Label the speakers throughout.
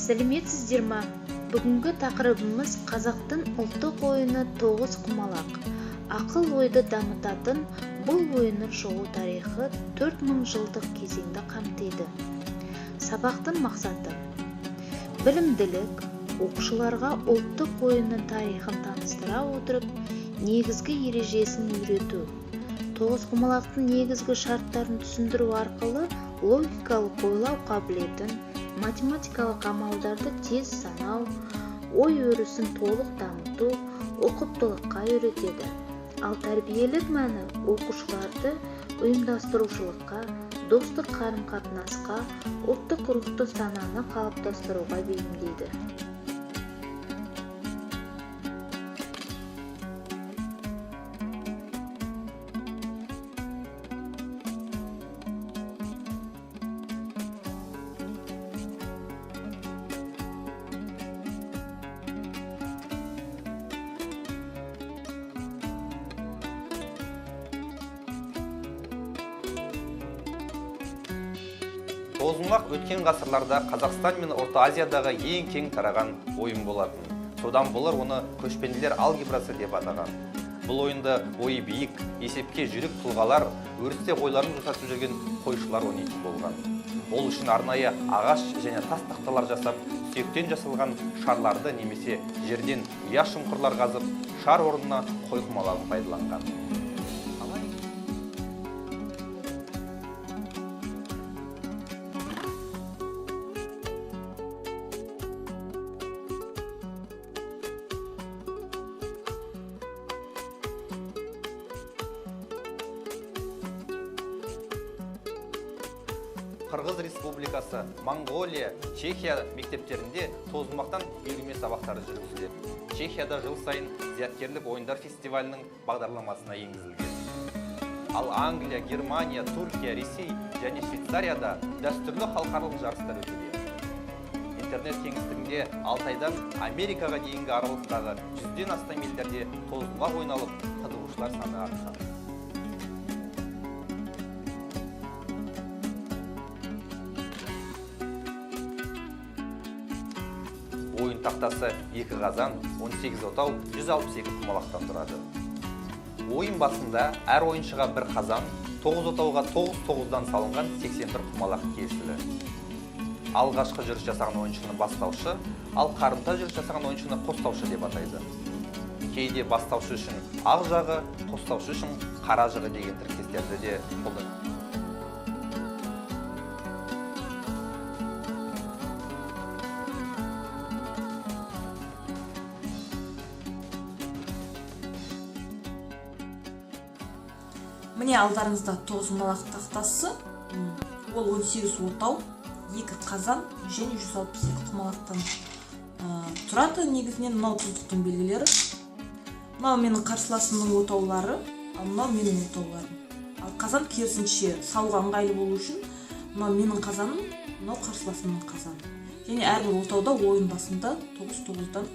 Speaker 1: Сәлеметсіздер ма? Бүгінгі тақырыбымыз қазақтың ұлттық ойыны тоғызқұмалақ. Ақыл ойды дамытатын бұл ойынның шығу тарихы 4000 жылдық кезеңді қамтиды. Сабақтың мақсаты: білімділік, оқушыларға ұлттық ойынның тарихын таныстыра отырып, негізгі ережесін үйрету, тоғызқұмалақтың негізгі шарттарын түсіндіру арқылы логикалық ойлау қабілетін, математикалық амалдарды тез санау, ой өрісін толық дамыту, ұқыптылыққа үйретеді. Ал тәрбиелік мәні оқушыларды ұйымдастырушылыққа, достық қарым-қатынасқа, ұлттық рухты сананы қалыптастыруға бейімдейді.
Speaker 2: Тоғызқұмалақ өткен ғасырларда Қазақстан мен Орта Азиядағы ең кең тараған ойын болатын. Содан болар, оны көшпенділер алгебрасы деп атаған. Бұл ойынды ойы биік, есепке жүйрік тұлғалар, өрісте қойларын жусатып жүрген қойшылар ойнайтын болған. Ол үшін арнайы ағаш және тас тақталар жасап, сүйектен жасалған шарларды немесе жерден ұя шұңқырлар қазып, шар орнына қой құмалағын пайдаланған. Қырғыз Республикасы, Моңғолия, Чехия мектептерінде тоғызқұмалақтан үйірме сабақтары жүргізіледі. Чехияда жыл сайын зияткерлік ойындар фестивалінің бағдарламасына енгізілген. Ал Англия, Германия, Түркия, Ресей және Швейцарияда дәстүрлі халықаралық жарыстар өтуде. Интернет кеңістігінде Алтайдан Америкаға дейінгі аралықтағы 100-ден астам елдерде тоғызқұмалақ ойналып, қызығушылар саны артқан. Ойын тақтасы 2 қазан, 18 отау, 162 құмалақтан тұрады. Ойын басында әр ойыншыға бір қазан, 9 отауға 9 тоғыздан салынған 81 құмалақ тиесілі. Алғашқы жүріс жасаған ойыншыны бастаушы, ал қарымта жүріс жасаған ойыншыны қостаушы деп атайды. Кейде бастаушы үшін ақ жағы, қостаушы үшін қара жағы деген тіркестерді де қолданады.
Speaker 3: Міне, алдарыңызда тоғызқұмалақ тақтасы. Ол 18 отау, 2 қазан және 162 құмалақтан тұрады. Негізінен мынау тұздықтың белгілері. Мынау менің қарсыласымның отаулары, ал мынау менің отауларым. Ал қазан керісінше салуға ыңғайлы болу үшін мынау менің қазаным, мынау қарсыласымның қазаны. Және әрбір отауда ойын басында тоғыз тоғыздан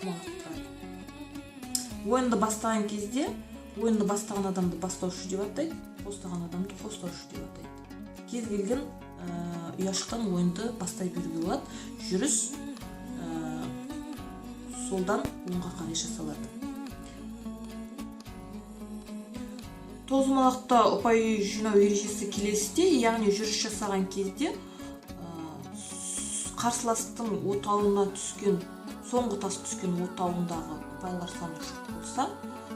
Speaker 3: құмалақ тұрады. Ойынды бастаған кезде ойынды бастаған адамды бастаушы деп атайды, қостаған адамды қостаушы деп атайды. Кез келген ұяшықтан ойынды бастай беруге болады. Жүріс солдан оңға қарай жасалады. Тоғызқұмалақта ұпай жинау ережесі келесіде, яғни жүріс жасаған кезде қарсыластың отауына түскен соңғы тас түскен отауындағы ұпайлар саны жоқ болса,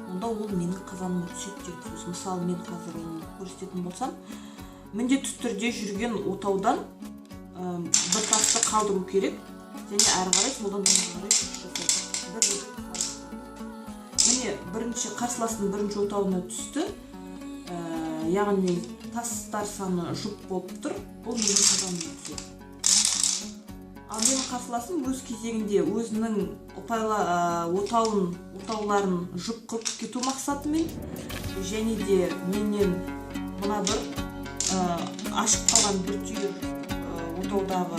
Speaker 3: онда ол менің қазаныма түседі деген сөз. Мысалы, мен қазір оны көрсететін болсам, міндетті түрде жүрген отаудан бір тасты қалдыру керек және әрі қарай солдан оңға қарай жүріс жасайды. Бір рет. Міне, бірінші қарсыластың бірінші отауына түсті. Яғни тастар саны жұп болып тұр, бұл менің қазаныма түседі. Ал менің қарсыласым өз кезегінде өзінің отауларын жұп қылып кету мақсатымен және де менен мына бір ашық қалған бір түйір Отаудағы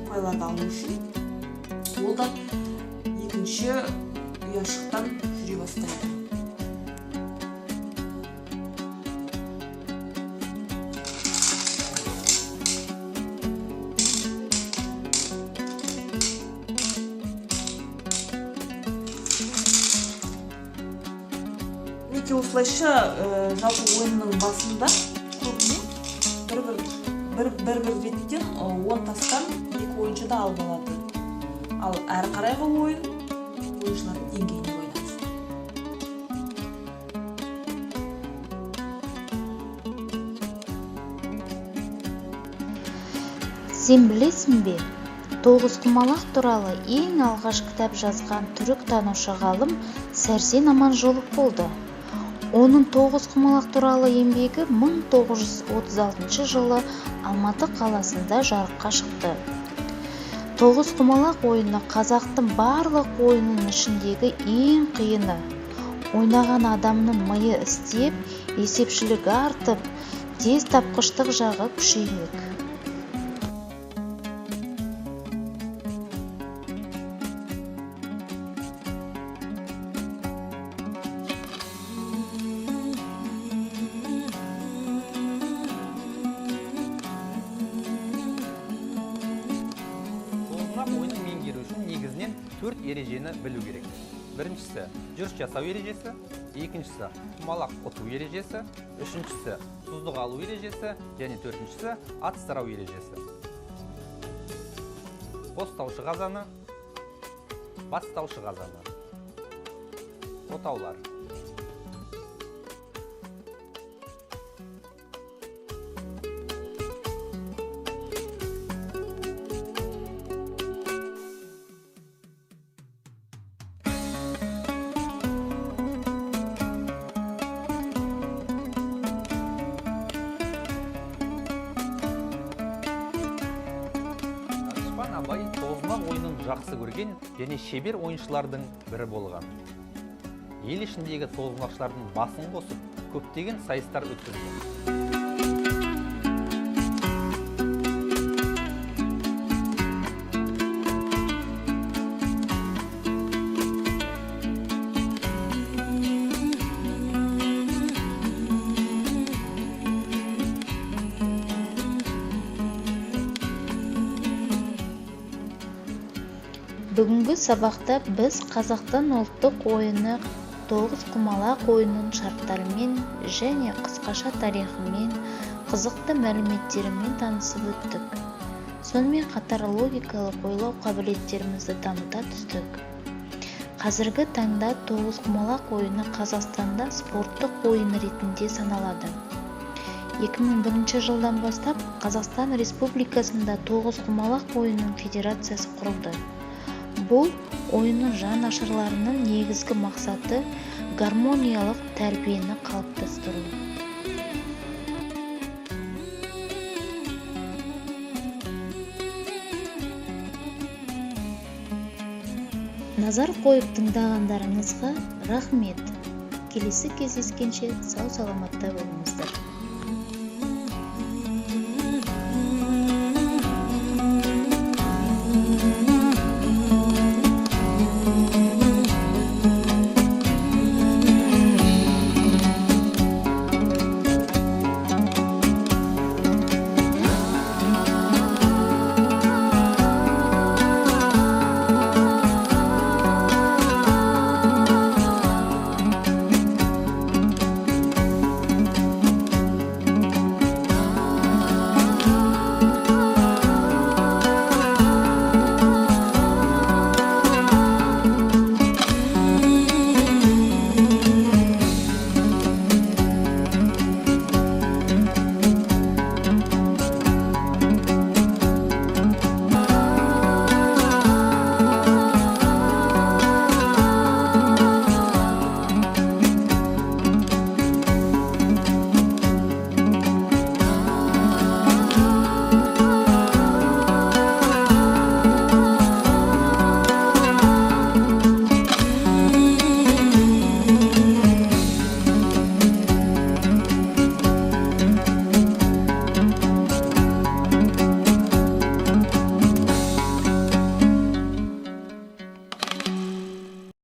Speaker 3: ұпайларды алу үшін ол да екінші ұяшықтан жүре бастайды. Мінекей осылайша, жалпы ойынның басында көбіне бір реттен 10 тастан екі ойыншы да алып алады. Ал әрі қарайғы ойын ойыншылардың деңгейіне байланысты.
Speaker 1: Сен білесің бе, тоғызқұмалақ туралы ең алғаш кітап жазған түріктанушы ғалым Сәрсен Аманжолов болды. Оның тоғызқұмалақ туралы еңбегі 1936 жылы Алматы қаласында жарыққа шықты. Тоғызқұмалақ ойыны қазақтың барлық ойынының ішіндегі ең қиыны. Ойнаған адамның миы істеп, есепшілігі артып, тез тапқыштық жағы күшеймек.
Speaker 2: Тоғызқұмалақ ойынын меңгеру үшін негізінен 4 ережені білу керек. Біріншісі жүріс жасау ережесі, екіншісі құмалақ ұту ережесі, үшіншісі тұздық алу ережесі және төртіншісі атыстырау ережесі. Қостаушы қазаны, бастаушы қазаны, отаулар. Данышпан Абай тоғызқұмалақ ойынын жақсы көрген және шебер ойыншылардың бірі болған. Ел ішіндегі тоғызқұмалақшылардың басын қосып, көптеген сайыстар өткізген.
Speaker 1: Бүгінгі сабақта біз қазақтың ұлттық ойыны тоғызқұмалақ ойынының шарттарымен және қысқаша тарихымен, қызықты мәліметтерімен танысып өттік. Сонымен қатар логикалық ойлау қабілеттерімізді дамыта түстік. Қазіргі таңда тоғызқұмалақ ойыны Қазақстанда спорттық ойын ретінде саналады. 2001 жылдан бастап Қазақстан Республикасында тоғызқұмалақ ойынының федерациясы құрылды. Бұл ойынның жанашырларының негізгі мақсаты гармониялық тәрбиені қалыптастыру. Назар қойып тыңдағандарыңызға рахмет. Келесі кездескенше сау-саламатта болыңыздар.